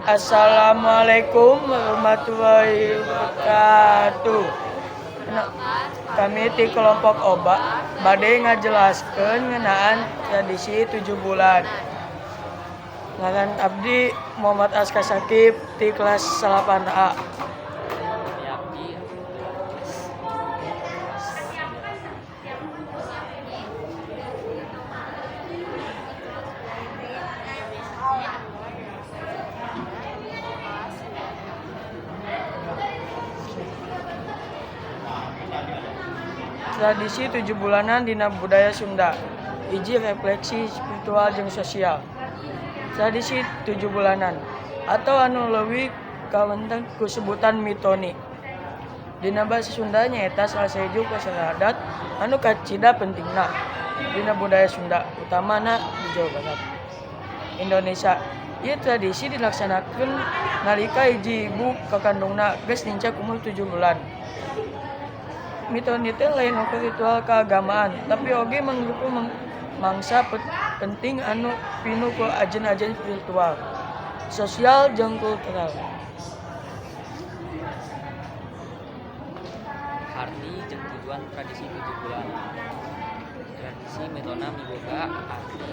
Assalamualaikum warahmatullahi wabarakatuh. Nah, kami ti kelompok 4 bade ngajelaskeun ngeunaan tradisi 7 bulan. Ngaran abdi Muhammad Aska Sakib ti kelas 8A. Kami abdi kelas. Tradisi 7 bulanan dina budaya Sunda, hiji refleksi spiritual jeung sosial. Tradisi 7 bulanan atau anu leuwih kawentar ku sebutan mitoni dina basa Sunda nyaeta salah sahiji upacara adat anu kacida pentingna dina budaya Sunda, utamana di Jawa Barat, Indonesia. Ieu tradisi dilaksanakeun nalika hiji ibu kakandungna geus nincak umur 7 bulan. Mitoni teh lain ukur ritual keagamaan, tapi oge mangrupa mangsa penting anu pinuh ku ajen-ajen spiritual, sosial jeung kultural. Harti jeung tujuan tradisi 7 bulanan. Tradisi mitoni miboga arti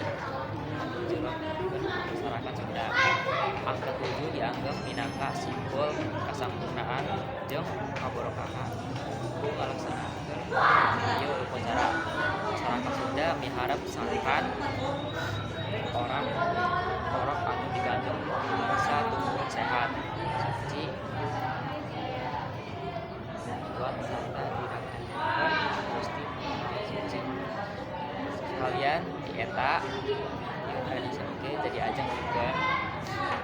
anu jero pikeun masarakat Sunda. Angka 7 dianggep minangka simbol kasampurnaan jeung kabarokahan. Ku ngalaksanakeun ieu upacara, masarakat Sunda miharep sangkan orok anu dikandung bisa tumbuh sehat, suci, kuat sarta dirahayukeun ku Gusti Nu Maha Suci. Salian ti eta, ieu tradisi oge jadi ajang pikeun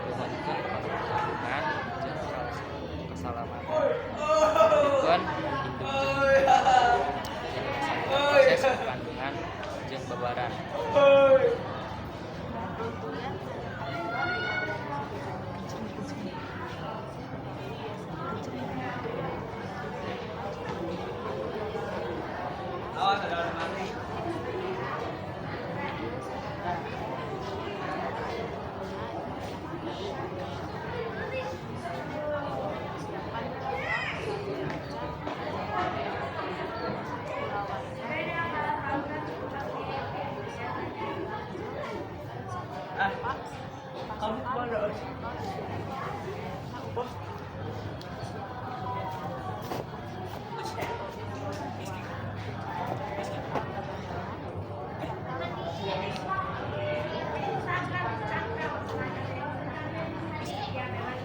nyuhunkeun kalangsungan jeung kasalamatan pikeun indung jeung budak salila proses kandungan jeung babaran.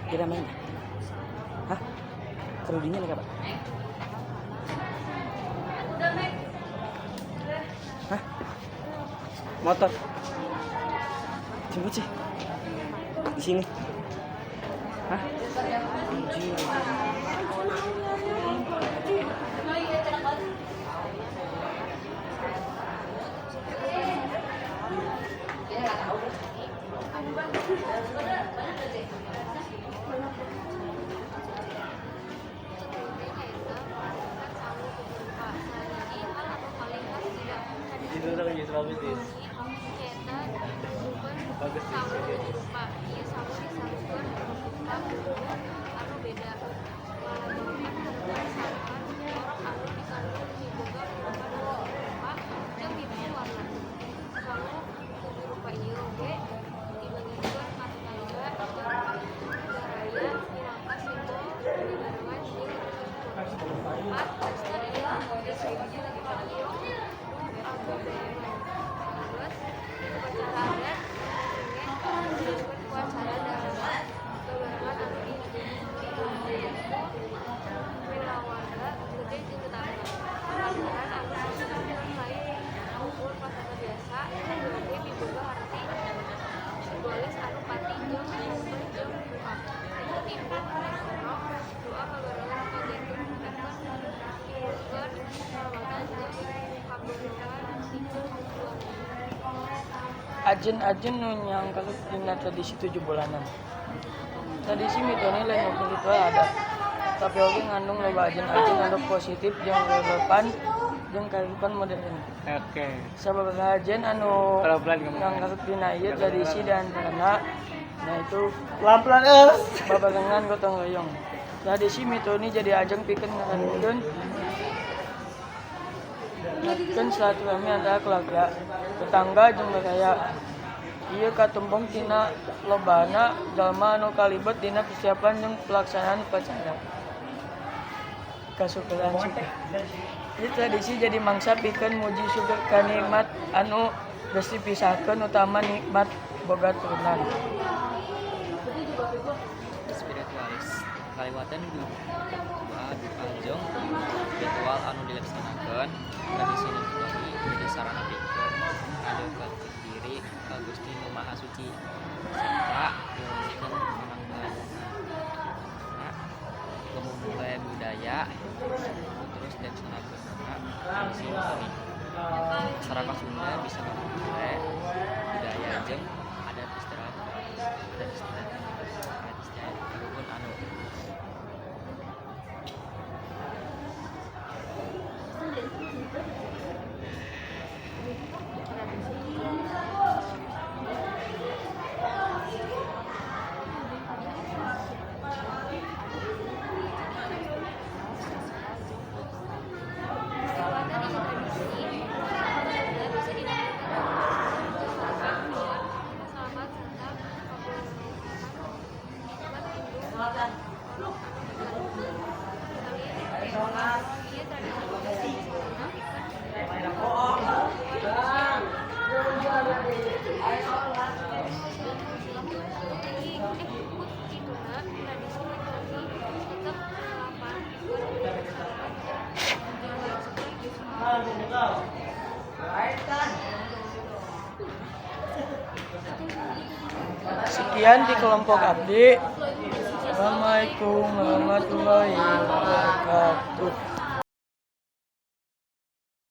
Kira main? Hah? Kerudinya nih, Kak? Hah? Motor. Jemput sih. Di sini. Hah? Anjir. Bagus sih. Ajen-ajen nu nyangkerut dina tradisi 7 bulanan. Tradisi mitoni lain ukur ritual adat, tapi oge ngandung loba ajen-ajen anu positif jeung relevan jeung kahirupan modern. Oke. Sababaraha ajen anu Pelan-pelan kamu. nyangkerut dina ieu tradisi di antarana Nah itu Pelan-pelan es. Babarengan gotong royong. Tradisi mitoni jadi ajang pikeun ngarankeun silaturahmi antara keluarga, tetangga jeung baraya. Ieu katembong tina lobana jalma anu kalibet dina persiapan jeung pelaksanaan upacara. Kasukuran Ieu tradisi jadi mangsa pikeun muji syukur ka nikmat anu geus dipisahkeun utama nikmat boga turunan. Spiritualis kaliwatan doa-doa jeung ritual anu dilaksanakeun. Tradisi mitoni jadi sarana pikeun ngadeuketkeun diri ka Gusti Nu Maha Suci sarta ngeuleumkeun panangbalna. Gemumule budaya nu terus dilaksanakeunana tradisi mitoni. Masyarakat Sunda bisa ngamumule budaya jeung adat istiadat karuhun anu Kaliwatan ieu tradisi masyarakat Sunda bisa dinampikan menjauhkan kasalamat sarta kaberkahan nikmat indung orok anu ngagaleuh. Salin eta, ieu tradisi oge jadi sarana pikeun ngakuatan sosial. Ku kituna tradisi mitoni tetep relevan pikeun masyarakat jaman Sekian di kelompok abdi. Assalamualaikum warahmatullahi wabarakatuh.